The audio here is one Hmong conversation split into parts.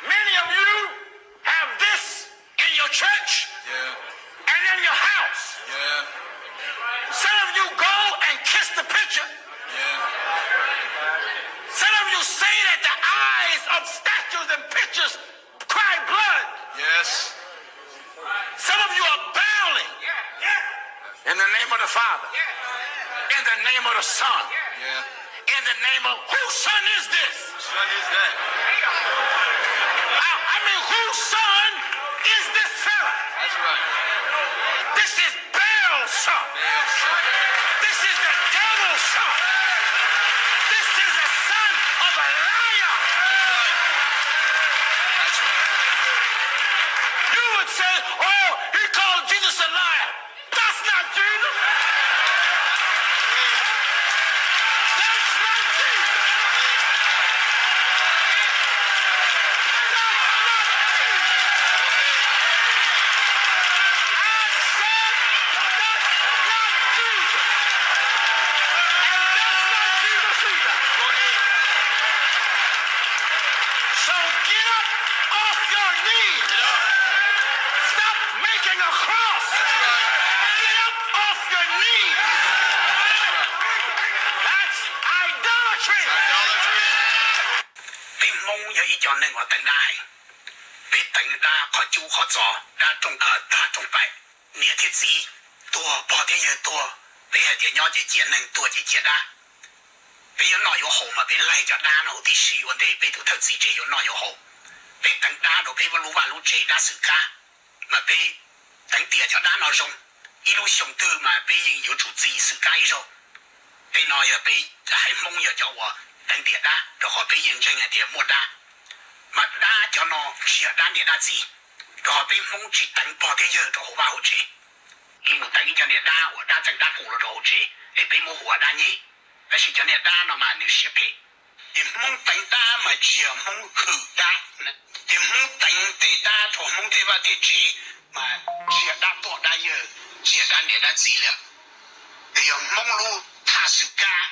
Many of you have this in your church and in your house. Some of you go and kiss the picture. Some of you say that the eyes of statues and pictures cry blood. Some of you are bowing in the name of the Father, in the name of the Son, in the name of, whose son is this? I, I mean, whose son is this fellow? This is Baal's son. This is the devil's son. This is the son of a liar. You would say, oh, he called Jesus a liar. That's not Jesus. That's not Jesus. That's not Jesus. I said, that's not Jesus. And that's not Jesus either. So get up off your knees. Stop making a cross. Get up off your knees. That's idolatry. Peb Hmoob yog ib co neeg uas teev dab heev. Peb teev dab qhov cub qhov txos, dab rooj tag rooj paim, niam thiab txiv tuag, pog thiab yawg tuag. Peb hais tias nyob ces cia neeg, tuag ces cia dab. Peb yuav noj yuav haus mas peb laig cov dab no huv tib si ua ntej peb tus thawj txiv tsev yuav noj yuav haus. Peb teev dab rau peb lub vaj lub tsev, dab xwm kab, mas peb teev tias cov dab no zoo. Ib lub xyoo twg mas peb yeej yuav tsum txi xwm kab ib zaug. Tej no yog peb haiv Hmoob yog cov uas teev tiam dab, rau qhov peb yeej ntseeg hais tias muaj dab. Mas dab cov no tsis yog dab niam dab txiv, rau qhov peb Hmoob tsis teev pog thiab yawg rau hauv vaj hauv tsev. Peb mus teev ib co niam dab uas dab txeej dab qus los rau hauv tsev es peb muab hu ua dab nyeg. Tab sis cov niam dab no mas nws siab phem. Ces Hmoob teev dab mas tsis yog Hmoob hwm dab, ces Hmoob teev tej dab rau Hmoob tej vaj tej tsev mas tsis yog dab pog dab yawg, tsis yog dab niam dab txiv li. Ces yog Hmoob lub thaj xwm kab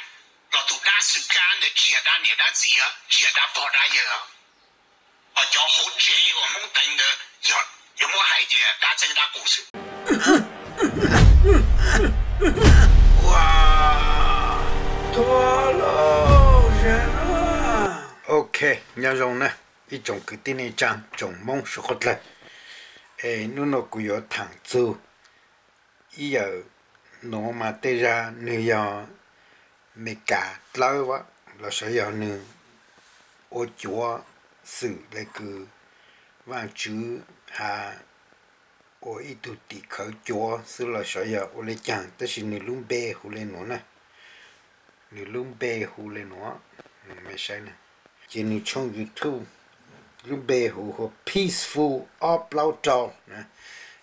los tus dab xwm kab ntawd tsis yog dab niam dab txiv, tsis yog dab pog dab yawg. Ho cov hauv tsev uas Hmoob teev ntawd yog yuav muab hais tias dab txeej dab qus xwb. Ua, thuam lauj, zam no. Ok, nyob zoo na ib tsoom kwv tij neej tsaa, tsoom Hmoob suav qhov dlawg. Es hnub no kuv yuav thaam txug ib yawm nuav mas tej zag nwg yog Meskas dlawb los sav yog nwg ua cuav xwm le kws Vaajtswv has ua ib tug tim khawv cuav xwb los sav yog ua le caag, tab sis nwg lub npe hu le nuav na. Nwg lub npe hu le nuav, mej saib na. Ces nwg tshooj YouTube lub npe hu ua Peaceful Ob Plaub Rau na.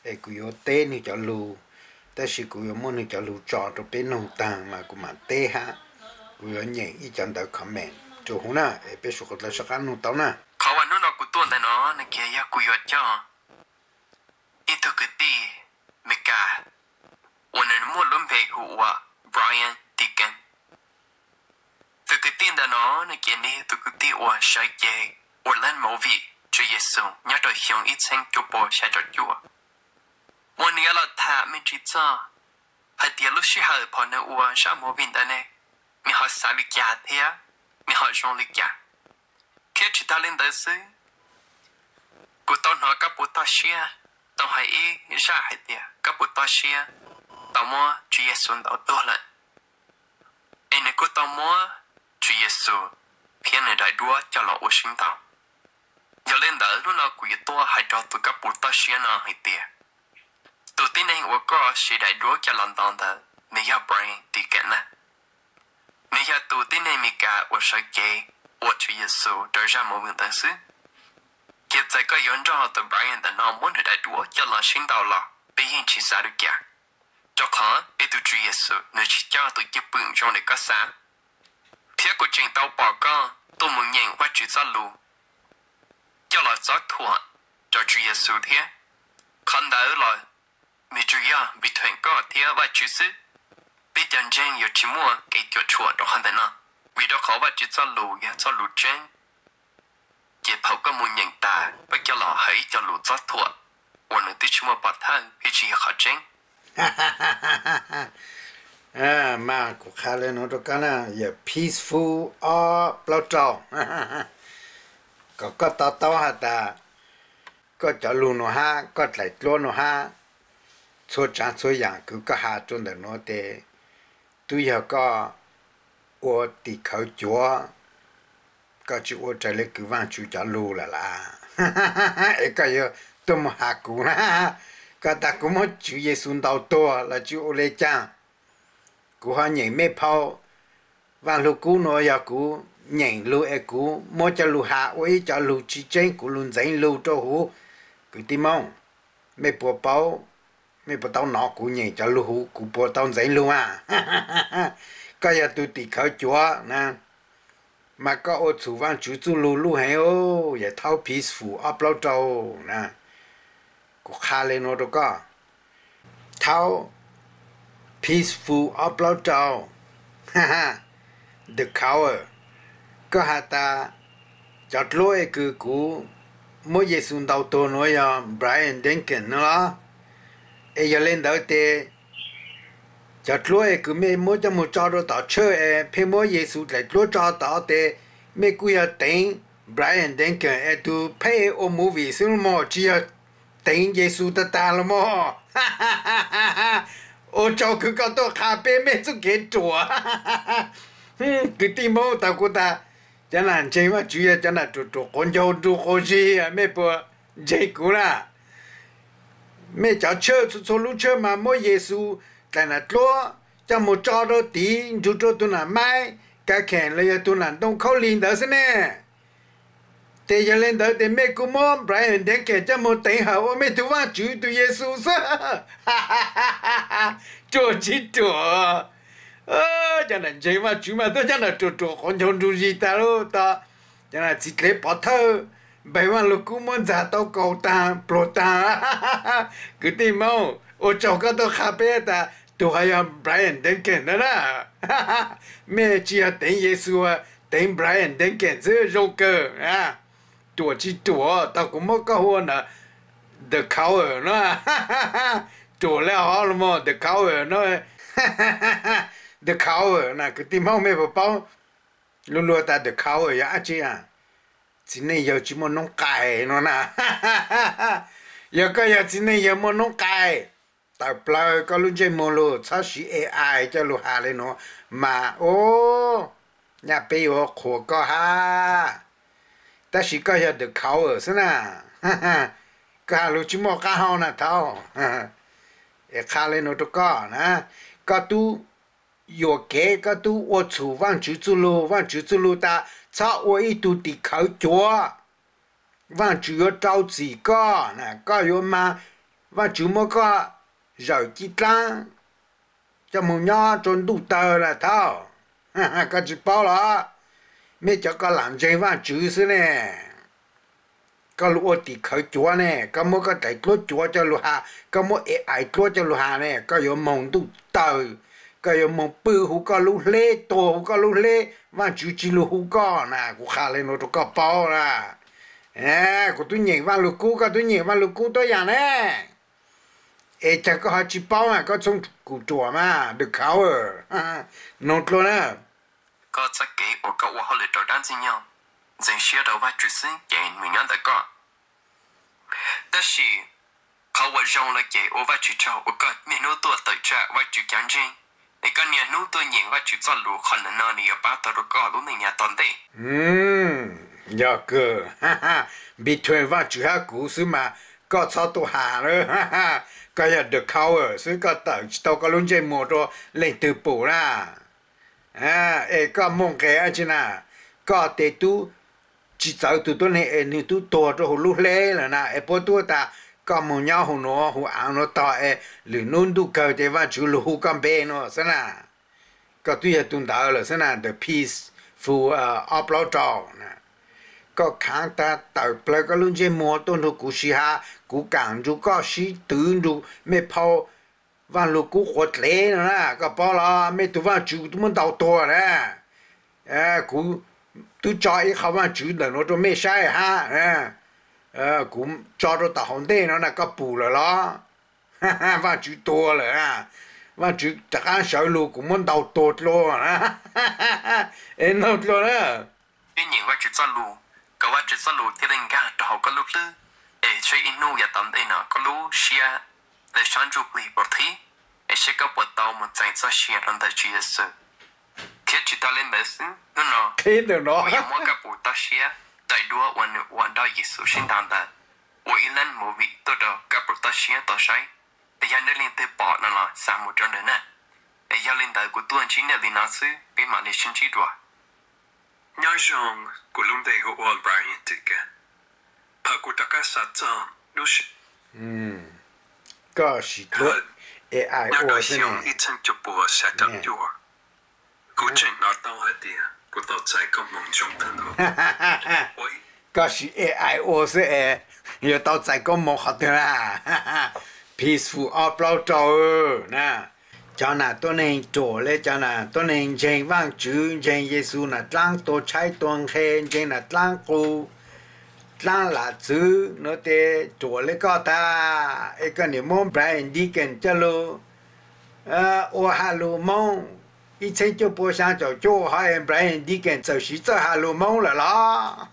Es kuv yuav teb nwg cov lug, tab sis kuv yuav muab nwg cov lug tso rau peb noog taag mas kuv maam teb hab. Kuv yuav nyeem ib cov ntawv comment rua huv na, es peb suav qhov dlawg sab qab nug tau na. Qhov uas hnub no kuv tuaj ntawm no nws kiag yog kuv yuav coj ib tug kwv tij Meskas uas nws muaj lub npe hu ua Brian Deacon. Tus kwv tij ntawm no nws ces nws yog tus kwv tij uas sawv cev ua leej movie Tswv Yexus nyob rau xyoo ib txheeb cuaj pua xya caum cuaj. Muab nws yuav los tham me ntsis txog hais tias lub sij hawm thaum nws ua zaj movie ntawd ne, nws ho xav li cas thiab nws ho zoo li cas. Thiab tsis tas li ntawd xwb, kuv tau hnov Kab Puas Toj Siab tau hais ib zaj hais tias Kab Puas Toj Siab tau muab Tswv Yexus ntaus tuag lawm, es nws kuj tau muab Tswv Yexus thiab nws daim duab coj los ua sib ntaus. Yog li ntawd hnub no kuv yuav tuaj hais rau tus Kab Puas Toj Siab no hais tias, tus tib neeg uas koj siv daim duab coj los ntaus ntawd nws yog Brian Deacon na. Nws yog tus tib neeg Meskas uas sawv cev ua Tswv Yexus rau zaj movie ntawd xwb. Ces txawm koj yuav nrog tus Brian ntawm no muab nws daim duab coj los sib ntaus los peb yeej tsis xav li cas. Rau qhov ib tug Tswv Yexus nws tsis coj tus cwj pwm zoo li koj xav, thiab kuv tseem tau pom koj tuaj mus nyeem Vajtswv txoj lus coj los txob thuam rau Tswv Yexus thiab. Qhov ntawd los nws tsuas yog between koj thiab Vajtswv xwb. Peb cov ntseeg yuav tsis muaj kev cuam tshuam rau qhov ntawm no, vim rau qhov Vajtswv txoj lus yog txoj lus tseeb. Ces thaum koj mus nyeem tas koj coj los hais ib co lus txob thuam uas nws twb tsis muaj pov thawj thiab tsis yog qhov tseeb. Mas kuv qha li no rau koj na, yog Peaceful ob plaub rau, kom koj to taub has tas koj cov lus no hab, koj dlaim dluab no hab, txhua tsaav txhua yaam kws koj has rua ntawm nuav tes twb yog koj ua tim khawv cuav, koj tsis ua raws le kws Vaajtswv cov lug lawm las. Es koj yuav tuaj mus has kuv na, koj tas kuv muab Tswv Yexus ntaus tuag los tsis ua le caag. Kuv ho nyeem mej phau Vaaj Lug Kub nuav yog kuv nyeem lug es kuv muab cov lug has ua ib cov lug tsis tseeb, kuv lug ntxeev lug rua huv. Kwv tij Moob, mej puas paub, mej puas tau nov kuv nyeem cov lug huv, kuv puas tau ntxeev lug mas? Koj yog tug tim khawv cuav na, mas koj ua txhum Vaajtswv txuj lug luj heev, yog thaub Peaceful ob plaub rau na. Kuv qha le nuav rau koj, thaub Peaceful ob plaub rau, The Coward, koj has tas cov dluab es kws kuv muab Yexus ntaus tuag nuav yog Brian Duncan no los? Es yog le ntawd tes cov dluab es kws mej muab coj mus tso rau tom tshawj es pheej muab Yexus dlaim dluab tso tod tes mej kuj yog teev Brian Duncan es tug phab ua movie xwb los mas, tsis yog teev Yexus tag tag los mas. Ua tsaug kws koj tuaj qha peb mej txuj kev ruam. Kwv tij Moob, tau kuv tas, cov nam ntseeg Vaajtswv yog cov nam ruam ruam quav ncaug nrug quav zig, mej puas ntseeg kuv na? Mej cov tshawj txhua txhua lub tshawj mas muab Yexus dlaim nam dluab coj mus tso rau tid nrug rua tug nam maib kav kheem los yog tug nam ntoo khaub lig ntawd xwb ne. Tes yog le ntawd tes mej kuj muab Brian Duncan coj mus teev hawm ua mej tug Vaajtswv tug Yexus xwb. Ruam tsis ruam? Cov nam ntseeg Vaajtswv mas tuaj cov nam ruam ruam quav ncaug nrug zig tag lub tod. Cov nam txiv dlev pov thawj npawg Vaaj Lug Kub muab ntxag tau kaus taag pluag taag. Kwv tij Moob, ua tsaug koj tuaj qha peb tas tug ho yog Brian Duncan ntawd na. Mej tsis yog teev Yexus, teev Brian Duncan xwb zoo kawg. Ruam tsis ruam? Tau kuv muab koj hu ua na The Coward no. Ruam le hov los mas The Coward no. The Coward na, kwv tij Hmoob mej puas paub lub luag tas The Coward yog dab tsi? Txiv neej yawg tsis muaj noob qais no na. Yog koj yog txiv neej yawg muaj noob qais, tawm plaws koj lub ntsej muag lug, txhob siv A I coj lug has le nuav mas, o, nyaj peb yuav qhuas koj hab. Tab sis koj yog The Coward xwb na. Koj has lug tsis muaj qab hau na thaub. Es qha le nuav rau koj na, koj tub yuam kev, koj tub ua txhum Vaajtswv txuj lug. Vaajtswv txuj lug tas txhob ua ib tug tim khawv cuav. Vaajtswv yuav rau txim koj na, koj yuav mag, Vaajtswv muab koj zawm ci dlaab coj moog nyob rua ntuj tawg lawm thaub. Koj tsis paub los? Mej cov koj lam ntseeg Vaajtswv xwb ne, koj lug ua tim khawv cuav ne, koj muab koj daim duab cuav coj lug has, koj muab A I duab coj lug has ne, koj yuav moog ntuj tawg, koj yuav moog pw huv koj lub hleb, tuag huv koj lub hleb, Vaajtswv tsis lug hu koj na. Kuv qha le nuav rau koj paub na. Kuv tub nyeem Vaaj Lug Kub, koj tub nyeem Vaaj Lug Kub tuab yaam ne. Es caag koj ho tsis paub mas koj txhob kum ruam mas, The Coward. Noog dlua na. Koj txoj kev uas koj ua hauj lwm rau dlaab Ntxwg Nyoog, ntxeev siab rau Vaajtswv xwb ces nws nyob ntawm koj. Tab sis qhov uas zoo lawm ces ua Vaajtswv tsaug uas koj niaj hnub tuaj tawm tsam Vaajtswv cov ntseeg, es koj niaj hnub tuaj nyeem Vaajtswv txoj lus, qhov ntawm no nws yuav pab tau rau koj lub neej nyob tom ntej. Yog kawg, between Vaajtswv hab kuv xwb mas koj txhob tuaj has lawm. Koj yog The Coward xwb, koj tawm tsis tau koj lub ntsej muag rua leej twg pum na. Es koj moog nqes dlaab tsi na? Koj tes tub tsis txawv tug tuab neeg es nwg tub tuag rua huv lub hleb lawm na, es puab tub tas koj moog nyob huv nuav huv aav nuav tog es lwm nub ntuj kawg ces Vaajtswv lug hu koj npe nuav xwb na. Koj twb yog tug ntawd lawm xwb na, the peaceful ob plaub rau na. Koj khaav tawm plawg koj lub ntsej muag tuaj nrug kuv sib has, kuv kaam nrug koj sib twv nrug mej phau Vaaj Lug Kub quav dlev no na, koj paub los? Mej tug Vaajtswv kuv twb muab ntaus tuag na. Kuv twb tso ib qho Vaajtswv ntawm nuav rau mej saib hab. Kuv tso rau tom hauv ntej no na, koj pum lawm los? Vaajtswv tuag lawm na. Vaajtswv rov qaab sawv lug, kuv muab ntaus tuag dlua na. Es ntaus dlua na. Peb nyeem Vaajtswv txoj lug, kom Vaajtswv txoj lug thiaj li nkaag rau hauv koj lub hlwb, es saib ib nub yav tom ntej no koj lub siab le sab ntsuj plig puas thib, es saib koj puas tau moog txeem txoj sia rau ntawm Tswv Yexus. Thiab tsis tas li ntawd xwb, hnub no kuv yuav muab koj pum toj siab daim duab uas nws ua nrog Yexus sib ntaus ntawd ua ib leej movie tuaj rau koj pum toj siab tau saib, es yog nej leej twg pom no los xa mus rau nws na. Es yog li ntawd kuv tuaj ntsib nej li no xwb, peb mam li sib ntsib dua. Nyob zoo, kuv lub npe hu ua Brian Deacon. Thaum kuv rov qab xav txog lub sij hawm, koj sim dluav AI ua xwb ne. Kuv tseem hnov tau hais tias kuv tau txais koob hmoov zoo kawg nkaus. Koj sim AI ua xwb es yuav tau txais koob hmoov qhov twg na? Peaceful ob plaub rau na. Cov nam tuab neeg ruam le cov nam tuab neeg ntseeg Vaajtswv, ntseeg Yexus nam dlaab tua tshaib tua nqhe, ntseeg nam dlaab qus dlaab lam txwv nuav tes ruam le koj tag. Es koj niam muab Brian Deacon coj lug ua has lug Moob ib txheeb cuaj pua xyaa caum cuaj, ho es Brian Deacon txawm siv txawj has lug Moob lawm los?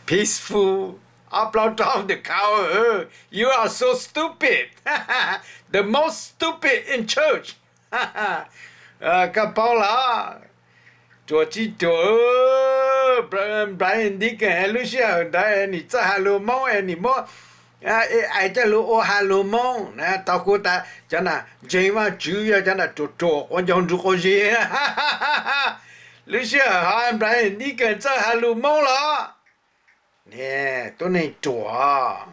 Peaceful ob plaub rau the cow, you are so stupid, the most stupid in church. Koj paub los? Ruam tsis ruam, Brian Deacon lub sij hawm ntawd es nws txawj has lug Moob es nws muab AI coj lug ua has lug Moob na, tau kuv tas cov nam ntseeg Vaajtswv yog cov nam ruam ruam quav ncaug nrug quas zig. Lub sij hawm ho Brian Deacon txawj has lug Moob los? Ne, tuab neeg ruam.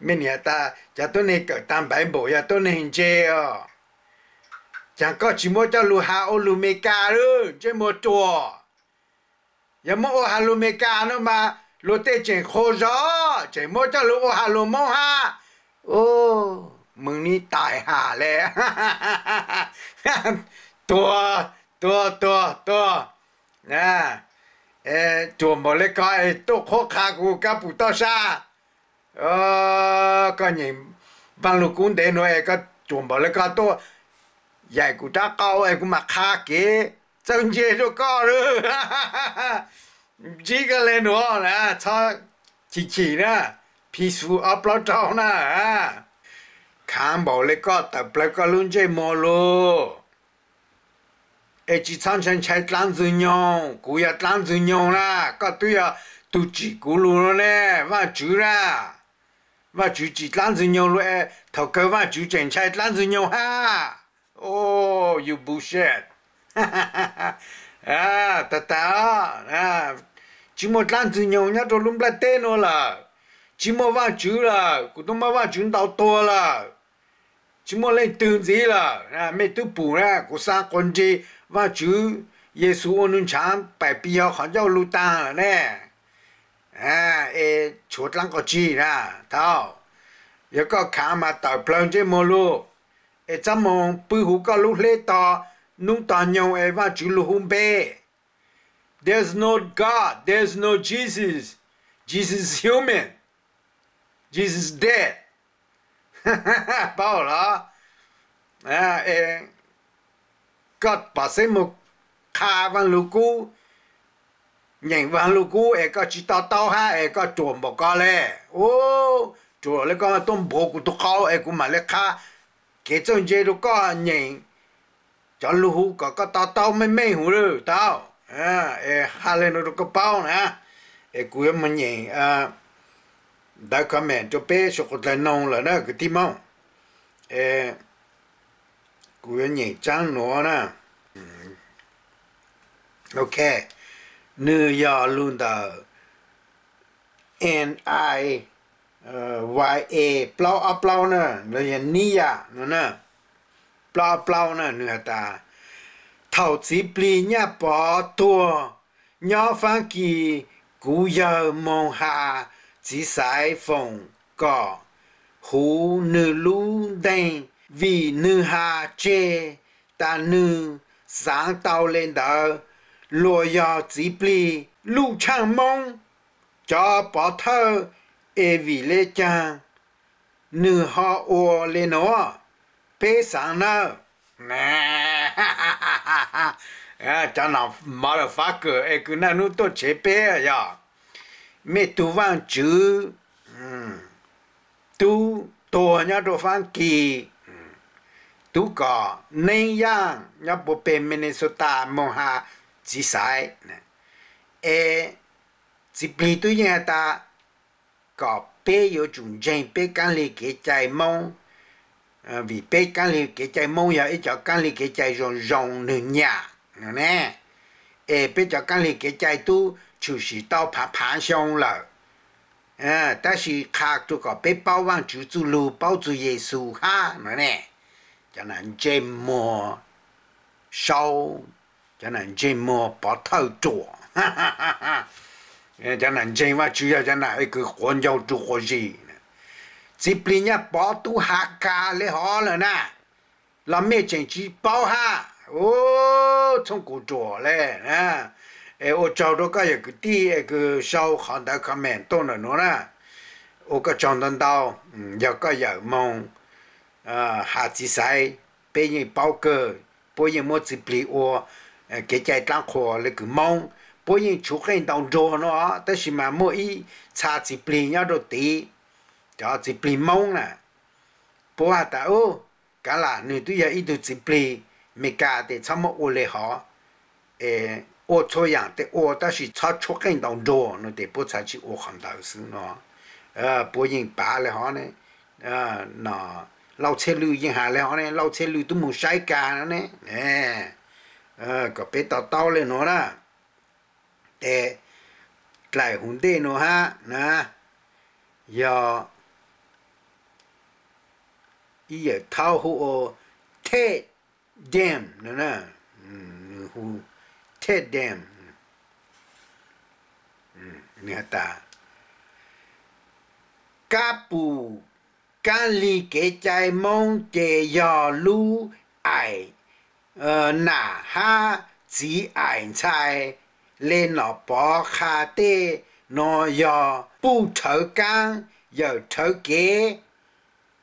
Mej niam tas cov tuab neeg kawm taag Bible yog tuab neeg ntse os. Caag koj tsis muab coj lug has ua lug Meskas lawm, ntsej muag ruam. Yog muab ua has lug Meskas no mas luag tej tseem qhua zog, tseem muab coj lug ua has lug Moob hab. Mws ni tais has le. Tuag, tuag, tuag, tuag. Ruam npaum le koj es tuaj qhuab qha kuv kab pum toj sab. Koj nyeem Vaaj Lug Kub ntev nuav es koj ruam npaum le koj tuaj yaim kuv rab qau es kuv mam qha kev txawj ntse rua koj lawm. Ntsib koj le nuav na, txhob chim chim na, peaceful ob plaub rau na. Khaav npaum le koj tawm plawg koj lub ntsej muag lug. Es tsis txhob ntshai ntshai dlaab ntxwg nyoog, kuv yog dlaab ntxwg nyoog na, koj twb yog tug tsim kuv lug no ne, Vaajtswv na. Vaajtswv tsim dlaab ntxwg nyoog lug es thaum kawg Vaajtswv tseem ntshai dlaab ntxwg nyoog hab. Oh, you bullshit. Tag tag, tsis muaj dlaab ntxwg nyoog nyob rau lub nplaj teb nuav lawm. Tsis muaj Vaajtswv lawm, kuv tub muab Vaajtswv ntaus tuag lawm. Tsis muaj leej twg ntxiv lawm, mej twb pum na, kuv xaa quas nrig Vaajtswv, Yexus ua nwg ntshaav paim pis yog qhov ncauj lug taag lawm ne. Es tshuav dlaab quas tsig na, thaum yog koj khaav mas tawm plawg ntsej muag lug, es txhob moog pwb huv koj lub hleb tog nub tog nyoog es Vaajtswv lug hu npe. There's no God, there's no Jesus. Jesus is human. Jesus dead. Paub los? Koj pom xeeb moog qha Vaaj Lug Kub, nyeem Vaaj Lug Kub es koj tsis to taub hab es koj ruam npaum ko le. Ub, ruam le koj tuaj npuav kuv tug qau es kuv mam le qha kev txawj ntse rau koj nyeem cov lug hu kom koj to taub meej meej huv lawm tau. Es ha le nuav rau koj paub na, es kuv yuav moog nyeem ntawv comment rau peb suav quas dlawg noog lawm na kwv tij Moob. Es kuv yuav nyeem tsaab nuav na. Ok, nwg yog lug ntawm N I Y A plaub ob plaub na, los yog Niya no na, plaub ob plaub na, nws has tas, thaum txiv plig Nyaj Pov tuag nyob Faab Kis, kuv yawg moog has txiv xaiv Foom kom huv nws lub nteeg, vim nws has tseg tas nws xaav tau le ntawd. Luag yog txiv plig luj tshaaj Moob, cov pov thawj es vim le caag nws ho ua le nuav, peb xaav nawb. Cov no motherfucker es kws naj nub tuaj tshev peb yog, mej tug Vaajtswv tub tuag nyob rua Faab Kis, tub kom Neeb Yaaj nyob puag peg Minnesota moog has txiv xaiv, es txiv plig tub yeej has tas kom peb yuav tsum ntseeg peb kaab lig kev cai Moob, vim peb kaab lig kev cai Moob yog ib cov kaab lig kev cai zoo zoo nwg nyam no ne, es peb cov kaab lig kev cai tub tshwm sim tau phav phav xyoo lawm, tab sis qha rua kom peb paub Vaajtswv txuj lug, paub txug Yexus hab no ne. Cov nam ntsej muag saub, cov nam ntsej muag pov thawj ruam, cov nam ntseeg Vaajtswv yog cov nam kws quav ncaug rua quas zis. Txiv plig Nyaj Pov tub has kag le hov lawm na, los mej tseem tsi paub hab? Txhooj kuv ruam le. Es ua tsaug rua koj yawm kwv tij es kws sau qhov ntawd comment tuaj ntawm nuav na, ua koj tsaug ntau ntau. Yog koj yawm moog has txiv xaiv, peb yeej paub kawg, puab yeej muab txiv plig ua kev cai dlaab qhuas le kws Moob, puab yeej tshuv qeej ntaus nruas no, tab sis mas muaj ib txha txiv plig nyob rua tid, cov txiv plig Moob na, puab has tas, kav lam nwg tub yog ib tug txiv plig Meskas tes txhob muab ua le hov, es ua txhua yaam tes ua tab sis txhob tshuav qeej ntaus nruas no tes puab txhad tsi ua qhov ntawd xwb no. Puab yeej pav le hov ne, Lauj Txhiaj Lwm yeej has le hov ne, Lauj Txhiaj Lwm tub moog saib kag no ne, kom peb to taub le nuav na. Tes dlaim huv ntej nuav hab na, yog ib yawm thaub hu ua Ted Dem no, hu Ted Dem, nws has tas, kab pum kaab lig kev cai Moob ces yog lub aim nam hab txiv aim ntxhais le Nom Pov qha tej no yog puj rhawv kaab yawm rhawv kev,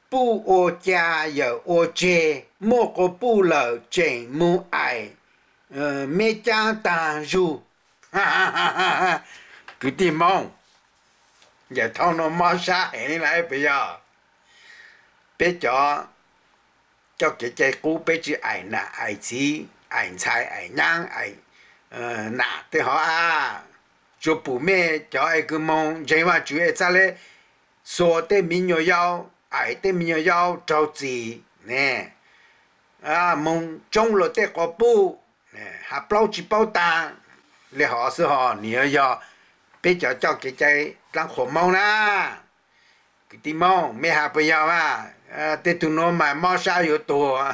puj ua ca yawm ua tseg, muaj quas puj lawm tseem moog aim meb caab taag zug. Kwv tij Moob, yawm thaub nuav mob sab heev li lawm puas yog? Peb cov coj kev cai qub peb tsi aim nam aim txiv aim ntxhais aim nyaab aim nam tej hov a. Tsuas pum mej cov es kws moog ntseeg Vaajtswv es txhaj le xuas tej miv nyuas yau, aim tej miv nyuas yau raug txim ne, moog tsoob luas tej quas puj, has plaub tsi paub taag le hov xwb ho. Nws yuav yog peb cov coj kev cai dlaab qhuas Moob na. Kwv tij Moob, mej has puas yog mas? Tej tug nuav mas mob sab yuav tuag.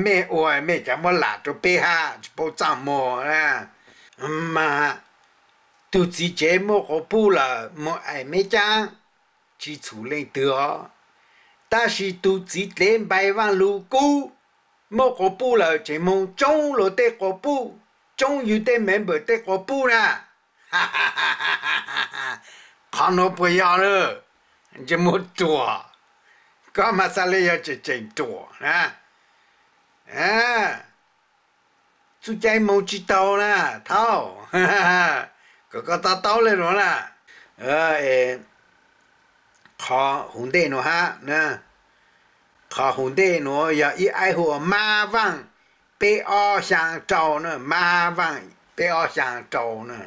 Mej ua mej cav muab lam rua peb hab tsi paub txaj muag. Mas tug txiv tsev muaj quas puj lawm moog aim meb caab, tsi txhum leej twg os. Tab sis tug txiv dlev npai Vaaj Lug Kub muaj quas puj lawm tseem moog tsoob luas tej quas puj, tsoob yug tej member tej quas puj na. Qhov nuav puas yog lawm? Ntsej muag ruam, koj mas xav le yog tseem tseem ruam na. Txuj cai moog tsi taug na, thaub. Kom koj to taub le nuav na. Qhov huv ntej nuav hab, qhov huv ntej nuav yog ib aib hu ua Mab Vaaj peb ob xyaa rau na, Mab Vaaj peb ob xyaa rau na.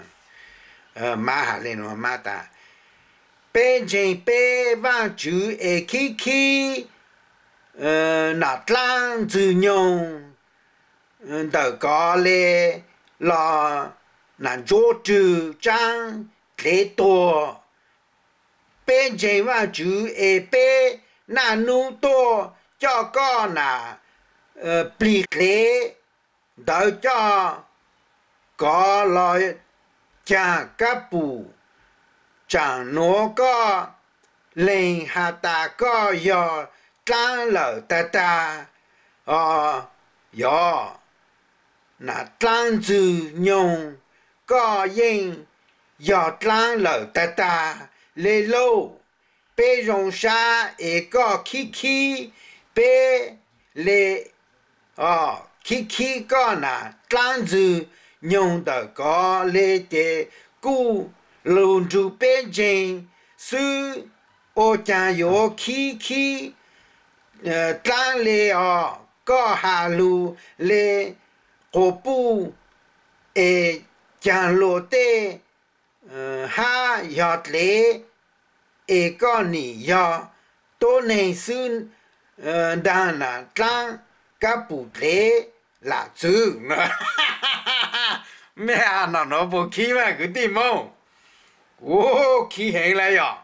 Mab has le nuav, Mab tas, peb ntseeg peb Vaajtswv es khib khib nam dlaab ntxwg nyoog ntawm kov le los nam ntsuab rwg tsaab dlev tuag. Peb ntseeg Vaajtswv es peb naj nub tuaj coj koj nam plig dlev ntawd coj kov los caag kab pum, tsaam nuav koj leeg has tas koj yog dlaab lawm tag tag. Yog nam dlaab ntxwg nyoog, koj yeej yog dlaab lawm tag tag le lauj. Peb zoo sab es koj khib khib peb le, khib khib koj nam dlaab ntxwg nyoog ntawm kov le ces kuj lug nrug peb ntseeg xwb. Ua caag yuav khib khib dlaab le os? Koj has lug le quas puj es caag luas tej hab yog dlev, es koj nim yog tuab neeg xwb ntaag nam dlaab kab pum dlev lam txwv no. Mej has no nuav puas khib mas kwv tij Moob? Kuv khib heev le yog.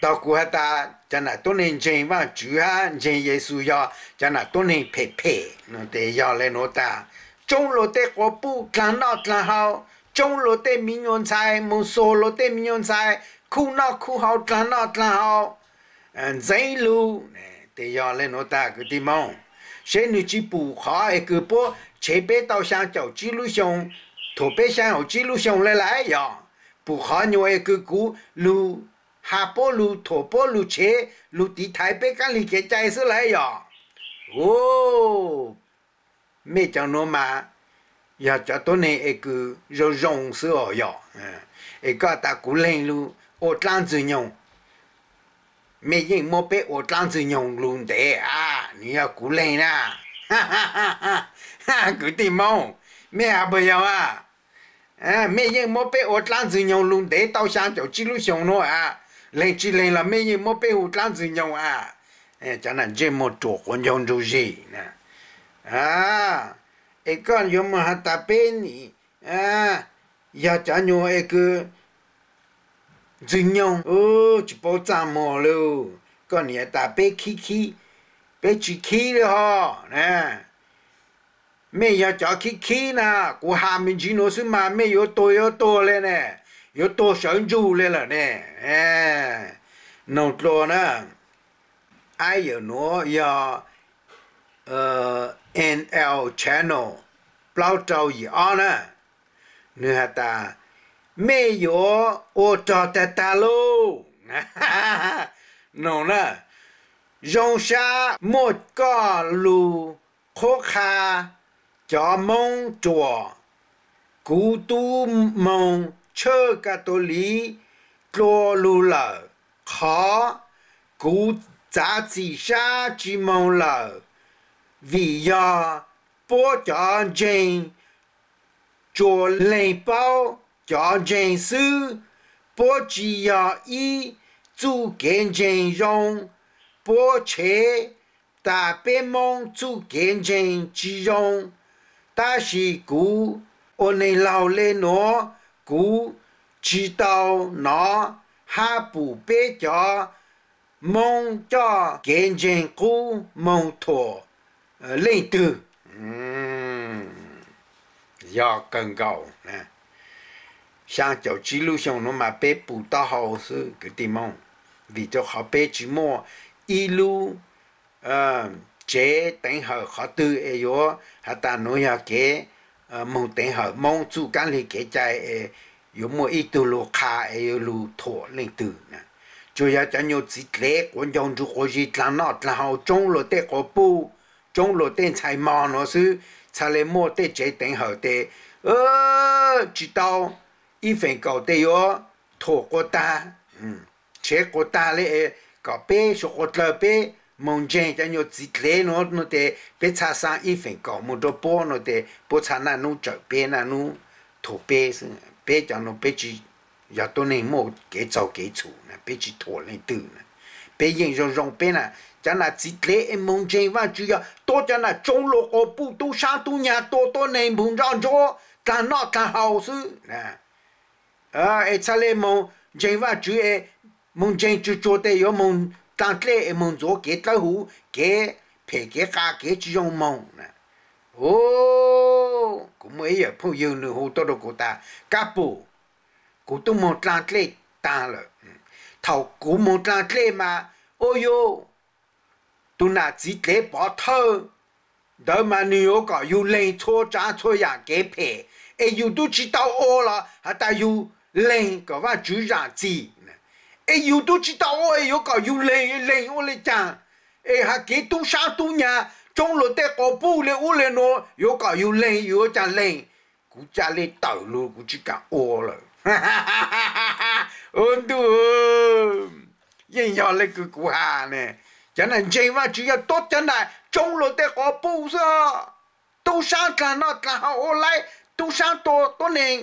Tog kuv has tas cov nam tuab neeg ntseeg Vaajtswv hab ntseeg Yexus yog cov nam tuab neeg phem phem no tes yog le nuav tas, tsoob luas tej quas puj dlaag noj dlaag haus, tsoob luas tej mi nyuas ntxhais, moog xuas luas tej mi nyuas ntxhais, khuj noj khuj haus dlaag noj dlaag haus, ntxeev lug. Tes yog le nuav tas kwv tij Moob, seb nwg tsi pum qhov es kws puab tshev peb tau xyaa caum tsib lub xyoo, thuam peb xyaa caum tsib lub xyoo le lawm yog? Pum qhov nyuas es kws kuv lug has puab lug, thuam puab lug, tshev lug tiv thaiv peb kaab lig kev cai xwb lawm yog? Mej cov nuav mas yog cov tuab neeg es kws zoo zoo xwb os yog? Es koj tas kuv leeg lug ua dlaab ntxwg nyoog, mej yeej muab peb ua dlaab ntxwg nyoog lug ntev a, nwg yog kuv leeg na. Kwv tij Moob, mej has puas yog a? Mej yeej muab peb ua dlaab ntxwg nyoog lug ntev tau xyaa caum tsib lub xyoo nuav a, leeg tsi leeg los mej yeej muab peb ua dlaab ntxwg nyoog a. Cov nam ntsej muag ruam quav ncaug nrug zig na. Es koj yuav moog has tas peb yog cov nyuas es kws ntxwg nyoog tsi paub txaj muag lug, koj nim has tas peb khib khib, peb tsi khib le hos na. Mej yog cov khib khib na, kuv has me ntsis nuav xwb mas mej yuav tuag yuav tuag le ne, yuav tuag sawv ntsug le lawm ne. Noog dlua na, ib yawm nuav yog N L Channel plaub rau yim ob na, nwg has tas mej yuav ua rog tag tag lauj. Noog na, zoo sab muaj koj lug qhuab qha cov Moob ruam. Kuv tub moog tshawj Ka Tu Liv dlua lug lawm, qhov kuv txav txim sab tsi moog lawm, vim yog puab cov ntseeg tsuas leeg paub cov ntseeg xwb, puab tsi yog ib txuj kev ntseeg zoo, puab tshev tas peb Moob txuj kev ntseeg tsi zoo. Tab sis kuv ua neeg laug le nuav, kuv tsi tau nov hab pum peb cov Moob coj kev ntseeg qub moog thuam leej twg. Yog kawg nkaus, xyaa caum tsib lub xyoo nuav mas peb pum taub hau xwb kwv tij Moob, vim rau qhov peb tsi muaj ib lub tsev teev hawm qhov twg es yuav has tas nuav yog kev moog teev hawm Moob txuj kaab lig kev cai es yuav muaj ib tug lug qha es yuav lug thuam leej twg na. Tsuas yog cov nyuas txiv dlev quav ncaug nrug quav zig dlaag noj dlaag haus, tsoob luas tej quas puj, tsoob luas tej ntxhais mog nuav xwb, txhad le muaj tej tsev teev hawm tes tsi tau ib feem kaum tes yuav thuam quas tag, tshev quas tag le es kom peb suav quas dlawg peb moog ntseeg cov nyuas txiv dlev nuav, nuav tes peb txhad xaa ib feem kaum moog rua puab nuav tes puab txhad naj nub tsawm peb, naj nub thuam peb xwb. Peb cov nuav peb tsi yog tuab neeg muaj kev txaug kev txhum na, peb tsi thuam leej twg na. Peb yeej zoo zoo peb na. Cov nam txiv dlev es moog ntseeg Vaajtswv yog tuab cov nam tsoob luas quas puj tub saab tub nyag tua tuab neeg npug nroj ntsuab dlaag noj dlaag haus xwb na. Es txhaj le moog ntseeg Vaajtswv es moog ntseeg tsuag tsuag tes yuav moog dlaag dlej es moog ntxuav kev dlawb huv, kev phem kev qas kev tsi zoo moog. Kuv muaj ib yawm phooj ywg nwg hu tuaj rua kuv tas, Kab Pum, kuv tub moog dlaag dlej taag lawm. Thaum kuv moog dlaag dlej mas, u yuj, tug nam txiv dlev pov thawj ntawd mas nwg yuav kom yug leeg txhua tsaav txhua yaam kev phem, es yug tub tsi tau ua los has tas yug leeg kom Vaajtswv zaam txim. Es yug tub tsi tau ua es yuav kom yug leeg, leeg ua le caag? Es has kev tub saab tub nyag tsoob luas tej quas puj le ub le nuav yuav kom yug leeg, yug yuav caag leeg? Kuv ca le tawm lug, kuv tsi kaam ua lawm. Ua ntuj, yeej yog le kws kuv has ne. Cov nam ntseeg Vaajtswv yog tuab cov nam tsoob luas tej quas puj xwb, tub saab dlaag noj dlaag haus ua laib, tub saab tua tuab neeg,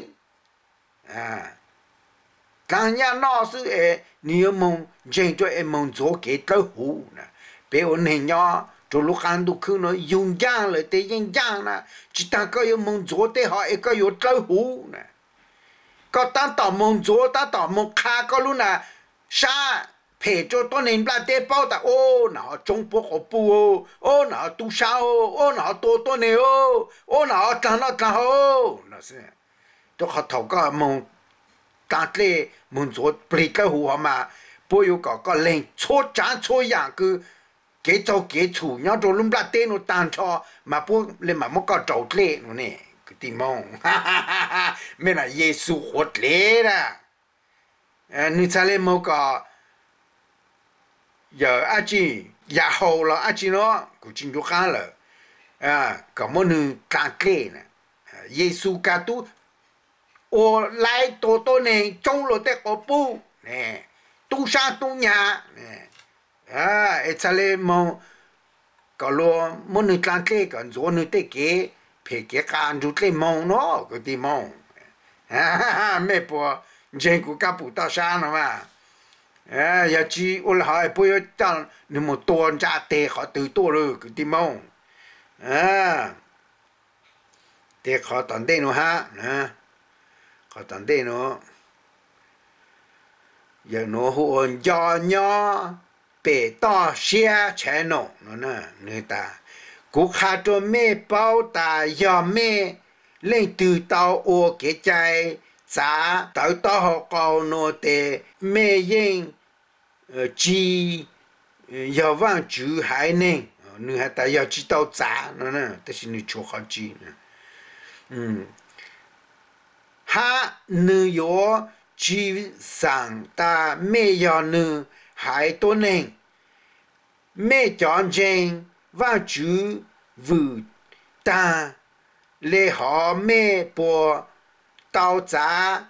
dlaag nyaj noj xwb es nwg yuav moog ntseeg rua es moog ntxuav kev dlawb huv na. Peb ua neeg nyob rua lub qaab ntuj khwb nuav yug ncaaj lawm tes yeej ncaaj na, tsi taag koj yuav moog ntxuav tej hov es koj yuav dlawb huv na. Koj taab tom moog ntxuav, taab tom moog qha koj lub nam sab phem rua tuab neeg nplaj teb paub tas, ub, nam ho tsoob puab quas puj, ub, nam ho tub saab, ub, nam ho tua tuab neeg, ub, nam ho dlaag noj dlaag haus no. Rua qhov thaum koj moog dlaag dlej moog ntxuav plig dlawb huv hov mas, puab yuav kom koj leeg txhua tsaav txhua yaam kws kev txaug kev txhum nyob rua lub nplaj teb nuav taag nrho, mas puab le maam muab koj rau dlej no ne, kwv tij Moob. Mej nam Yexus quav dlev na, nwg txhaj le moog kom yawm dab tsi, yam haus los dab tsi nuav kuv tsi ncu qaab lawm, kom muab nwg dlaag dlej na. Yexus Kastub ua laib tua tuab neeg tsoob luas tej quas puj, tub saab tub nyag, es txhaj le moog kom luag muab nwg dlaag dlej kom ntxuav nwg tej kev phem kev qas nrug dlej moog no, kwv tij Moob. Mej puas ntseeg kuv Kab Pum toj sab no mas? Yog tsi ua le hov puab yuav coj nwg moog tua ntsa teg qhov twg tuaj lawm, kwv tij Moob? Tes qhov tom ntej nuav hab, qhov tom ntej nuav, yawm nuav hu ua Nco Nyob Pem Toj Siab Channel no, nwg tas, kuv qha rua mej paub tas yog mej leej twg tau ua kev cai txav tawv taub hau qau nuav tes mej yeej tsi yog Vaajtswv haiv neeg. Nwg has tas yog tsi tau txav no, tab sis nwg tshuav qhov tsi hab nwg yuav tsi xaam tas mej yog nwg haiv tuab neeg. Mej cov ntseeg Vaajtswv vwm taag le hov, mej puas tau txav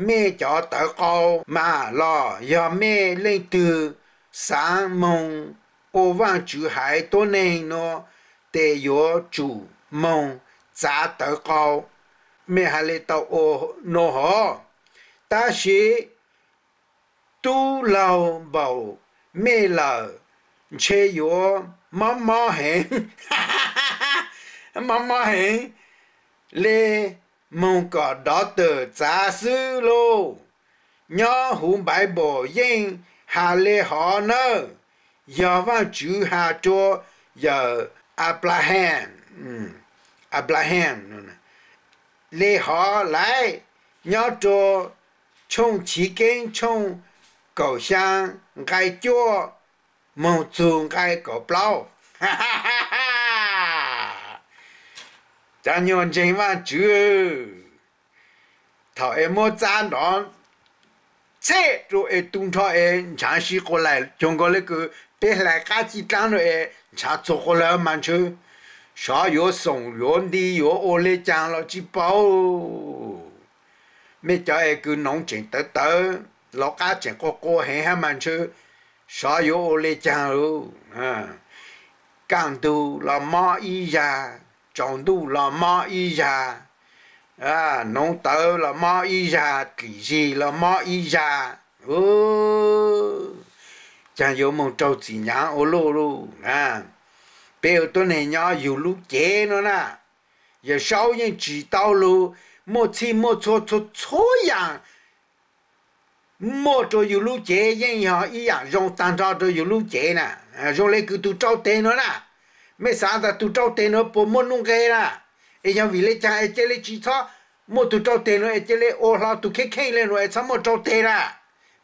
mej cov tawv qau mas los? Yog mej leej twg xaav moog ua Vaajtswv haiv tuab neeg nuav tes yuav tsum moog txav tawv qau. Mej has le tau ua nuav hov. Tab sis tub laug npaum mej lawm ntshe yuav mob mob heev, mob mob heev le, moog kom doctor txav xwb lauj. Nyob huv Bible yeej has le hov nawb. Yog Vaajtswv has rua yawm Aplahaam, Aplahaam le hov laiv, nyob rua tshooj Chiv Keeb tshooj kaum xyaa nqai cuaj moog txug nqai kaum plaub. Cov nyuas ntseeg Vaajtswv, thaum es muab txav nrov txhej rua es tu nrho es ntshaav sib quas laim cuag nkaus le kws peb hlais qab cij dlaab nuav es ntshaav txuag quas laim mas ntshe sov yuav xoom yuav nti yuav ua le caag los tsi paub. Mej cov es kws noov tseem tawv tawv, laub qab tseem quas quas heev hab mas ntshe sov yuav ua le caag lauj. Kaaj ntug los mob ib zag, tsaus ntuj los mob ib zag, noov tawv los mob ib zag, dlim zig los mob ib zag. Caag yuav moog raug txim nyaav ua luaj lauj. Peb ua tuab neeg nyob yug lub cev nuav na, Yawm Saub yeej tsim tau lug muaj txhij muaj txhua txhua txhua yaam muaj rau yus lub cev yeej yog ib yam zoo tag nrho rau yus lub cev na. Zoo le kws tus rau teg no na, mej xav tas tus rau teg no puas muaj nuj nqe na? Es yog vim le caag es cia li tsis txhob muaj tus rau teg no, es cia li ua hlo tus kheej kheej le no es txhob muaj rau teg na?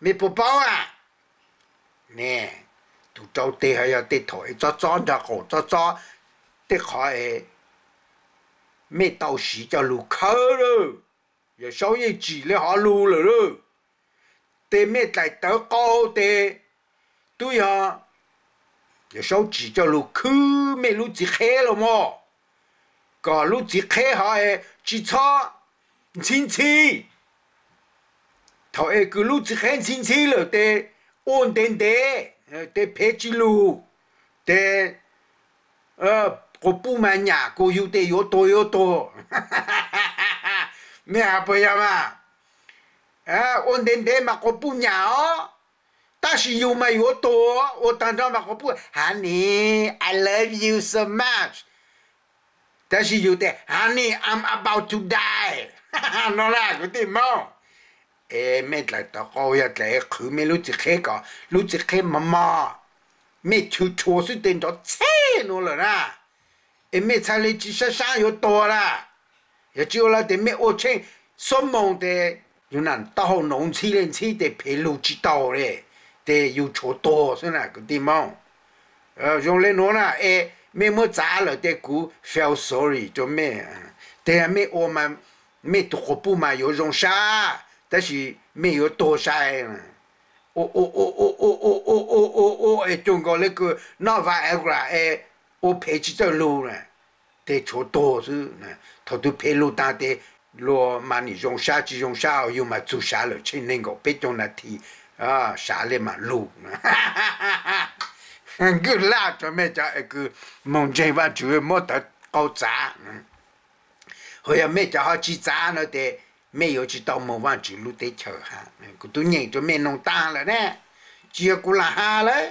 Mej puas paub a? Ne, tus rau teg ho yog tej thaum es txob txob nrog qaum txob txob, tej qhov es mej tau siv coj lug khawb lawm, Yawm Saub yeej tsim le hov lug lawm lauj. Tes mej dlaim tawv qau tes tub yog Yawm Saub tsim coj lug khwb mej lub txiv qheb los mog, kom lub txiv qheb hov es tsis txhob ntxhib ntxhib. Thaum es kws lub txiv qheb ntxhib ntxhib lawm tes ua ntev ntev, tes phev tsis lug, tes quas puj mas nyam kuas yug tes yuav tuag yuav tuag. Mej has puas yog mas? Ua ntev ntev mas quas puj nyam os, tab sis yug mas yuav tuag, ua tag nrho mas quas puj honey, I love you so much. Tab sis yug tes honey, I'm about to die no na kwv tij Moob. Es mej dlaim tawv qau yog dlaim qhwv mej lub txiv qheb kom lub txiv qheb mos mos, mej chwv rhuav xwb tes nrov txheb no lawm na. Es mej txhaj le tsis sab sab yuav tuag na. Yog tsis ua le tes mej ua tsheej xuab moos tes yug nam taub hau no ntxhib le ntxhib tes phev lug tsis tau le, tes yug tshuav tuag xwb na kwv tij Moob. Zoo le nuav na, es mej muab txav lawm tes kuv feel sorry rua mej. Tes mej ua mas mej tug quas puj mas yuav zoo sab, tab sis mej yuav tuag sai. Ua ua ua ua ua ua ua ua ua ua es cuag nkaus le kws noj Viagra es ua phev tsis txawj lug na, tes tshuav tuag xwb. Thaum twg phev lug taag tes luag mas nim zoo sab tsis zoo sab, yug mas txug sav lawm tsheej neeg nkaum peb caug nas this, sav le mas lug. Nkwj laj rua mej cov es kws moog ntseeg Vaajtswv muab tawv qau txav. Ho yog mej cov ho tsis txav no tes mej yuav tsis tau moog Vaajtswv lub teb chaws hab. Kuv tub nyeem rua mej noog taag lawm ne, tsis yog kuv lam has lawm.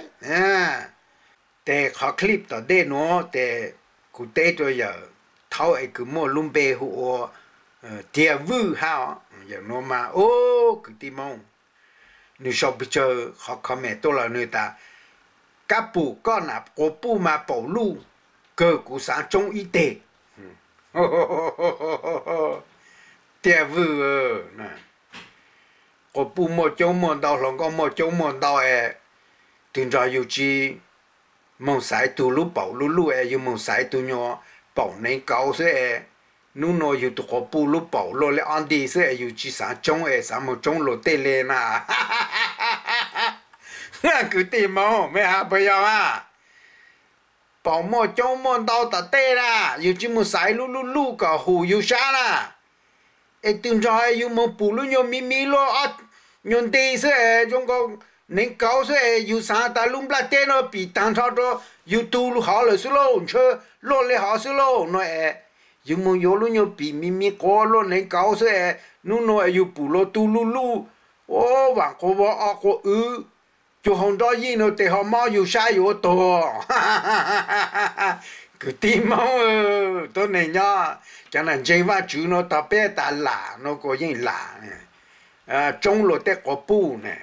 Tes qhov clip tom ntej nuav tes kuv teb rua yawm thaub es kws muaj lub npe hu ua Tiag Vwj hab os. Yawm nuav mas ub kwv tij Moob, nwg sau pes tsawg qhov comment tuaj lawm nwg tas, kab pum koj nam quas puj mas paum luj kawg kuv xaav tsoob ib teg. Tiag Vwj, quas puj muaj coob muaj ntau, hluas nkauj muaj coob muaj ntau es, tug nrog yug tsis moog xaiv tug lub paum luj luj es yug moog xaiv tug nyuas paum neev kauv xwb es, nub nua yug tug quas puj lub paum luaj le ob nti xwb es yug tsis xaav tsoob es xaav moog tsoob luag tej le na. Kwv tij Moob, mej has puas yog mas? Paum muaj coob muaj ntau tom tej na, yug tsis moog xaiv lub luj luj kom hum yug sab na. Es tug nrog yug moog pum lub nyuas miv miv luaj ob nyuas nti xwb es zoo nkaus neev kauv xwb es yug xaav tas lub nplaj teb nuav pim taag nrho rua yug tug hov lawm xwb lauj, ntshe luaj le hov xwb lauj no es, yug moog yuav lub nyuas pim miv miv quav luaj neev kauv xwb es, nub nua yug pum luag tug luj luj, ub, vaam quas vog ob quas wb, cuag hau nrob yij no tes ho mob yug sab yuav tuag. Kwv tij Moob, tuab neeg nyob cov nam ntseeg Vaajtswv nuav tog peb tas lam nuav kuas yeej lam, tsoob luag tej quas puj ne,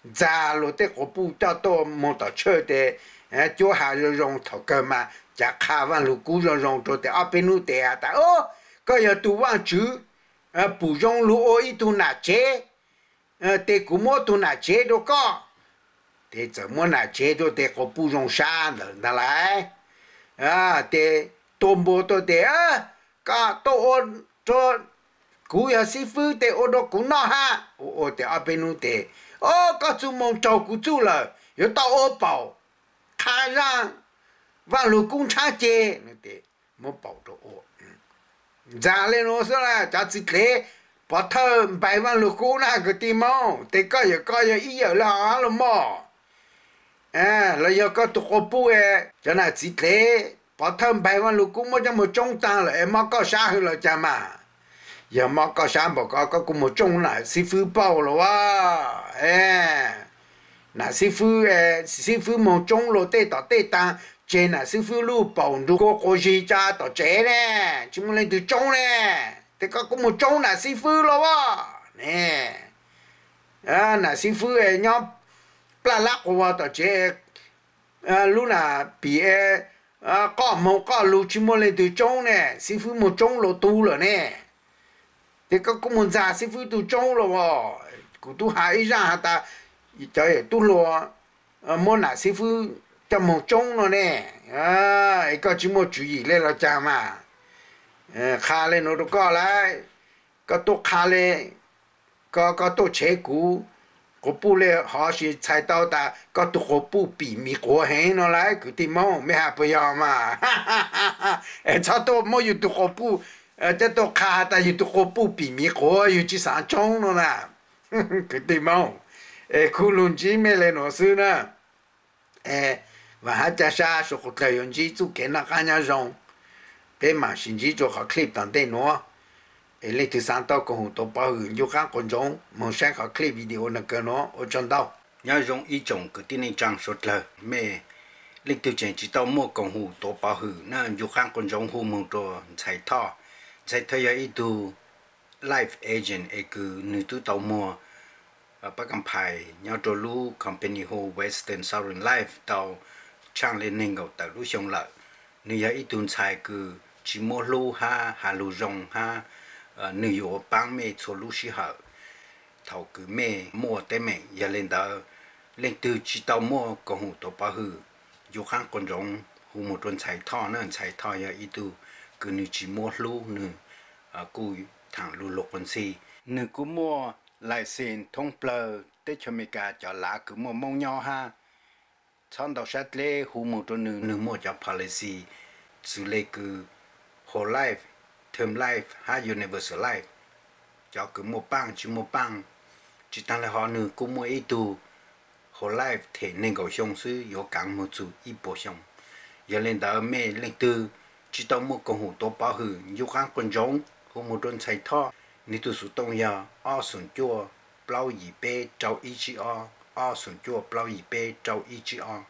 ntxag luag tej quas puj coj tuaj moog tom church tes, cuab has zoo zoo, thaum kawg mas cav qha Vaaj Lug Kub zoo zoo rua tes ob peb nub tes has tas, koj yog tug Vaajtswv pum zoo lug ua ib tug nam tsev, tes kuv muab tug nam tsev rua koj. Tes txawm muab nam tsev rua tes quas puj zoo sab ntawd ntag lauj. Tes tua npua tuaj tes, koj tuaj ua rua kuv yog xib fwb tes ua rua kuv noj hab. Ua ua tes ob peb nub tes, o, koj txuj moo raug kuv txuj lawm, yuav tau ua paum qha zaj Vaaj Lug Kub ntshab ceg. Muab paum rau ua. Ntxag le nuav xwb na, cov txiv dlev pov thawj npais Vaaj Lug Kub na kwv tij Moob, tes koj yawm koj yog ib yawm le hov hab los mog. Los yog koj tug quas puj, cov nam txiv dlev pov thawj npais Vaaj Lug Kub muab coj moog tsoob taag lawm es mob koj sab hwv los caag mas? Yog mob koj sab npaum ko koj kuj moog tsoob nam xib fwb pauj los as. Nam xib fwb, xib fwb moog tsoob luag tej tom tej taag, tseg nam xib fwb lub paum nrug kua quas zig tsa tom tsev ne, tsis muaj leej twg tsoob ne, tes koj kuj moog tsoob nam xib fwb los as ne. Nam xib fwb nyob plaj lab quas tom tsev, lub nam pim, qoj moog qoj lug tsis muaj leej twg tsoob ne, xib fwb moog tsoob luas tug lawm ne. Ces koj kuj moog ntxag xib fwb tug tsoob los as. Kuv tub has ib zaaj has tas cov yawm tub hluas muab nam xib fwb coj moog tsoob no ne. Es koj tsis muaj tswv yim le los caag mas? Qha le nuav rua koj lawm, koj tuaj qha le, koj, koj tuaj tshev kuv quas puj le hov, sis txhais tau tas koj tug quas puj pim miv quav heev no lawm kwv tij Moob, mej has puas yog mas? Es txhob tuaj muab yug tug quas puj coj tuaj qha has tas yug tug quas puj pim miv quav, yug tsis xaav tsoob no na. Kwv tij Moob, es kuv lug ntsib mej le nuav xwb na. Vaam hab ca sab suav qhov dlawg yuav ntsib txuj kev noj qaab nyob zoo. Peb maam sis ntsib rua qhov clip tom ntej nuav. Es leej twg xaav tau koom haum tuav pov hwm ncu qaab quas ntsoov moog saib qhov clip video nag kawg nuav. Ua tsaug ntau. Nyob zoo ib tsoom kwv tij neej tsaa suav dlawg, mej leej twg tseem tsis tau muaj koom haum tuav pov hwm na, ncu qaab quas ntsoov hu moog rua Ntxhais Thoj. Ntxhais Thoj yog ib tug life agent es kws nwg tub tau muag pab kam phais nyob rua lub company hu Western Sovereign Life tau tshaaj le neeg nkaum tawm lub xyoo lawm. Nwg yog ib tug ntxhais kws tsis muab hlub hab has lug zoo hab nwg yuav paab mej txhua lub sij hawm thaum kws mej muaj teeb meem. Yog le ntawd, leej twg tsis tau muaj koom haum tuav pov hwm, ncu qaab quas ntsoov hu moog rua Ntxhais Thoj na. Ntxhais Thoj yog ib tug kws nwg tsis muab hlub, nwg kuj thaam lug lug quas ntxhi. Nwg kuj muaj license thoob plawg teb chaws Amelikas cov lav kws muaj Moob nyob hab. Txhob ntau sab dleb hu moog rua nwg, nwg muaj cov policy xws le kws whole life, term life hab universal life, cov kws muaj paaj tsis muaj paaj. Tsis taag le hov nwg kuj muaj ib tug whole life them neeg nkaum xyoo xwb yuav kaav moog txug ib puas xyoo. Yog le ntawd mej leej twg tsis tau muaj koom haum tuav pov hwm, ncu qaab quas ntsoov hu moog rua Ntxhais Thoj. Nwg tug xuv tooj yog ob xoom cuaj plaub yim peb rau ib tsib ob, ob xoom cuaj plaub yim peb rau ib tsib ob.